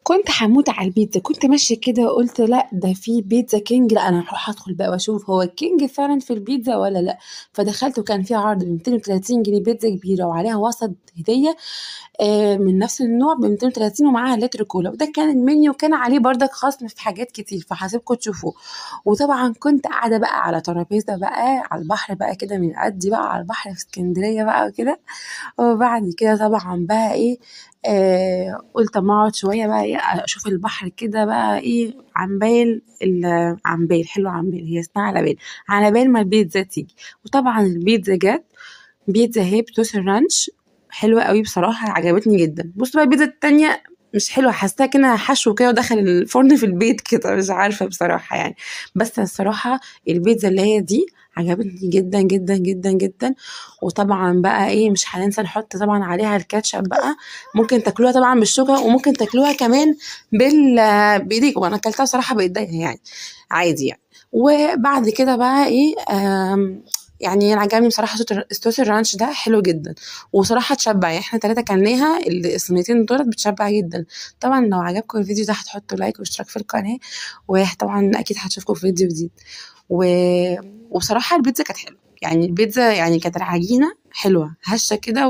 كنت هموت على البيتزا، كنت ماشية كده وقلت لا ده في بيتزا كينج، لا انا هروح ادخل بقى واشوف هو الكينج فعلا في البيتزا ولا لا. فدخلت وكان في عرض ب 230 جنيه بيتزا كبيرة وعليها وسط هديه من نفس النوع ب 230 ومعاها لتر كولا. وده كان المنيو، كان عليه بردك خصم في حاجات كتير، فهسيبكم تشوفوه. وطبعا كنت قاعدة بقى على ترابيزة بقى على البحر بقى كده، من قدي بقى على البحر في اسكندرية بقى وكده. وبعد كده طبعا بقى ايه، قلت اما اقعد شوية بقى ايه اشوف البحر كده بقى ايه، عمبال عمبال حلو، عمبال هي اسمها على بال، على بال ما البيتزا تيجي. وطبعا البيتزا جت، بيتزا هي بصوص ال ranch حلوة قوي بصراحة، عجبتني جدا. بصوا بقى البيتزا التانية مش حلوة، حاساها كده حشو كده ودخل الفرن في البيت كده، مش عارفه بصراحة يعني. بس الصراحة البيتزا اللي هي دي عجبتني جدا جدا جدا جدا. وطبعا بقى ايه مش هننسى نحط طبعا عليها الكاتشب بقى، ممكن تاكلوها طبعا بالشوكة وممكن تاكلوها كمان بايديكم، وانا اكلتها صراحة بايديا يعني عادي يعني. وبعد كده بقى ايه، يعني انا عجبني بصراحة صوص ال ranch ده حلو جدا، وصراحة تشبع يعني، احنا 3 كلناها الصينيتين دولت بتشبع جدا. طبعا لو عجبكم الفيديو ده هتحطوا like واشتراك في القناة، وطبعا اكيد هتشوفكم في فيديو جديد. وبصراحة البيتزا كانت حلوة يعني، البيتزا يعني كانت العجينة حلوة هشه كده.